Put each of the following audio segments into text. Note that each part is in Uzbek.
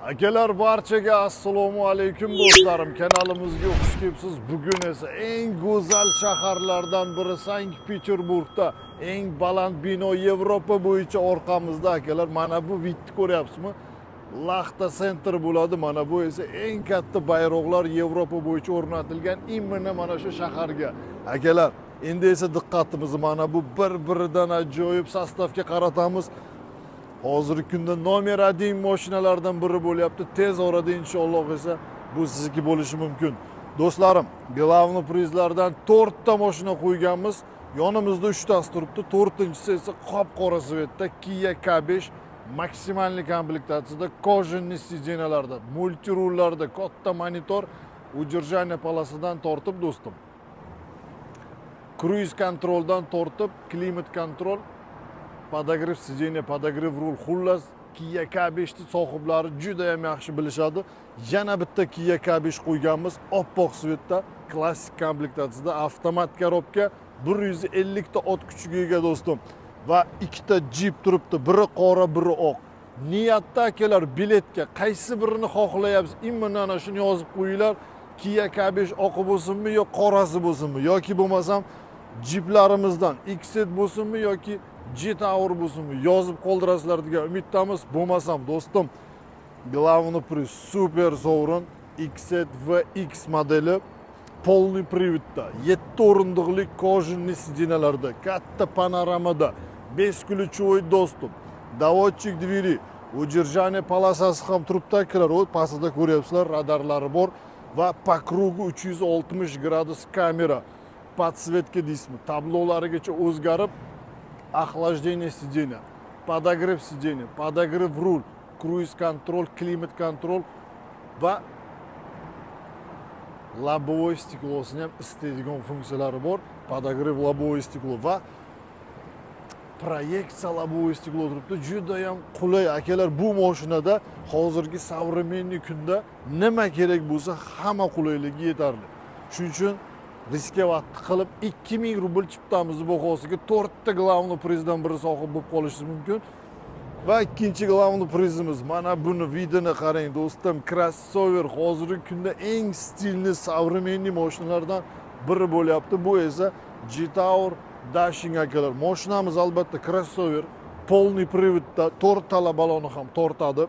Akalar, barchaga assalomu alaykum do'stlarim. Kanalimizga xush kelibsiz. Bugun esa eng go'zal shaharlardan biri Sankt-Peterburgda eng baland bino Yevropa bo'yicha orqamizda, akalar. Mana bu вид ni ko'ryapsizmi? Laxta Center bo'ladi. Mana bu esa eng katta bayroqlar Yevropa bo'yicha o'rnatilgan именно mana shu shaharga. Akalar, endi esa diqqatimizni mana bu bir-biridan ajoyib состав ga qaratamiz. Hozirgi kunda номер 1 mashinalardan biri bo'lyapti. Tez orada inshaalloh esa bu sizniki bo'lishi mumkin. Do'stlarim, главный prizlardan 4 ta mashina qo'yganmiz. Yonimizda 3 tasi turibdi. To'rtinchisi esa qop-qora цвет da Kia K5 максимальный komplektatsiyada, кожаный сиденья larda, мультируль larda, katta monitor, удержание полоса dan tortib, do'stim, круиз-контроль dan tortib, климат-контроль, подогрев сиденья, подогрев rul, xullas, Kia K5 ni sohiblari juda ham yaxshi bilishadi. Yana bitta Kia K5 qo'yganmiz, oppoq цвет da, klassik komplektatsiyada, avtomat коробка, 150 ta ot kuchiga ega, do'stim. Va ikkita Jeep turibdi, biri qora, biri oq. Niyatda, akalar, biletga qaysi birini xohlayapsiz? Именно ana shuni yozib qo'yinglar. Kia K5 oqi bo'lsinmi yo qorasi bo'lsinmi yoki bo'lmasam Jeeplarimizdan Xceed bo'lsinmi yoki Jetour bo'lsinmi, yozib qoldirasizlar degan umiddamiz. Bo'lmasam, do'stim, главный приз super sovrin XZ VX modeli, полный привод da, 7 o'rindiqli, кожаный сиденья larda, katta panoramada, бесключевой доступ, доводчик двери, удержание полоса si ham turibdi, akalar. U pastida ko'ryapsizlar, radarlari bor va по кругу 360 gradus kamera, подсветка deysizmi, tablolarigacha o'zgarib, охлаждение сиденья, подогрев сиденья, подогрев руль, круиз-контроль, климат-контроль va лобовой стекло sini ham isitadigan funksiyalari bor. Подогрев лобовой стекло va proyeksiya лобовой стекло turibdi. Judayam qulay, akalar. Bu mashinada hozirgi современный kunda nima kerak bo'lsa, hamma qulayligi yetarli. Shuning uchun рисковать qilib 2000 rubl chiptamizni bahosiga to'rtta главный prizdan biri sohib bo'lib qolishingiz mumkin. Va ikkinchi главный prizimiz, mana buni вид ini qarang, do'stim, crossover, hozirgi kunda eng стильный, современный mashinalardan biri bo'lyapti. Bu esa Jetour Dashing, akalar. Mashinamiz albatta crossover, полный привод da, to'rttala baloni ham tortadi.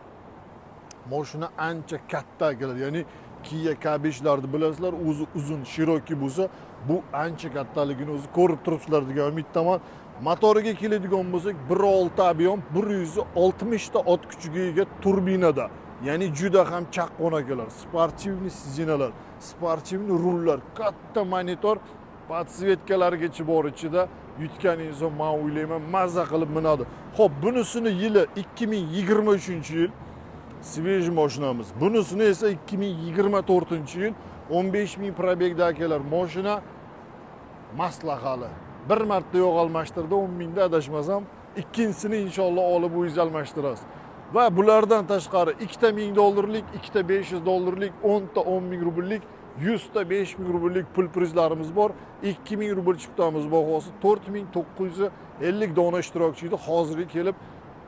Mashina ancha katta, akalar. Ya'ni Kia K5larni bilasizlar, o'zi uzun, широкий bo'lsa, bu ancha kattaligini o'zi ko'rib turibsizlar degan umiddaman. Motoriga keladigan bo'lsak, 1.6 объем, 160 ta ot kuchiga ega turbinada. Ya'ni juda ham chaqqon, akalar. Спортивный сиденья lar, спортивный rullar, katta monitor, подсветка largacha bor ichida. Yutgan inson, man o'ylayman, mazza qilib minadi. Xo'p, bunisini yili 2023 yil, свежий mashinamiz. Bunisini esa 2024 yil, 15 ming пробег da, akalar. Mashina maslahali. Bir marta yog' almashtirdi 10 mingda, adashmasam. Ikkinchisini inshaalloh olib o'zingiz almashtirasiz. Va bulardan tashqari ikkita 1000 dollarlik, ikkita 500 dollarlik, 10 ta 10 ming rubllik, 100 ta 5 ming rubllik pul prizlarimiz bor. 2000 rubl chiptamiz bahosi 4950 dona ishtirokchi edi. Hozirga kelib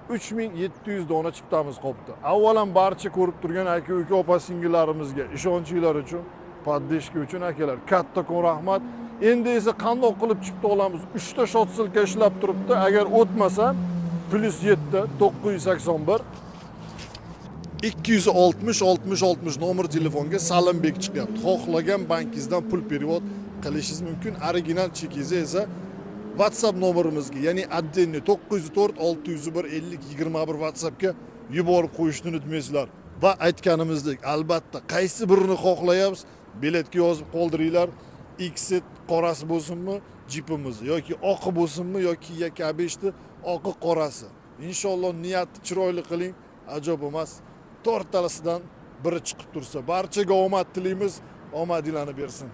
3700 dona chiptamiz qolibdi. Avvalan barcha ko'rib turgan aka uka, opa singillarimizga ishonchinglar uchun, поддержка uchun, akalar, kattakon rahmat. Endi esa qandoq qilib chipta olamiz? 3 ta счёт ссылка ishlab turibdi. Agar o'tmasa, +7 981 260 60 60 nomer telefonga Salimbek chiqyapti. Xohlagan bankingizdan pul перевод qilishingiz mumkin. Original chekingizni esa WhatsApp nomerimizga, ya'ni отдельный 904 601 50 21 WhatsAppga yuborib qo'yishni unutmaysizlar. Va aytganimizdek, albatta qaysi birini xohlayapsiz, biletga yozib qoldiringlar. Xceed qorasi bo'lsinmi, Jeepimiz yoki oqi bo'lsinmi yoki Kia K5 ni oqi, qorasi. Inshaalloh niyatni chiroyli qiling, ajob emas. To'rttalasidan biri chiqib tursa, barchaga omad tilaymiz, omadinglarni bersin.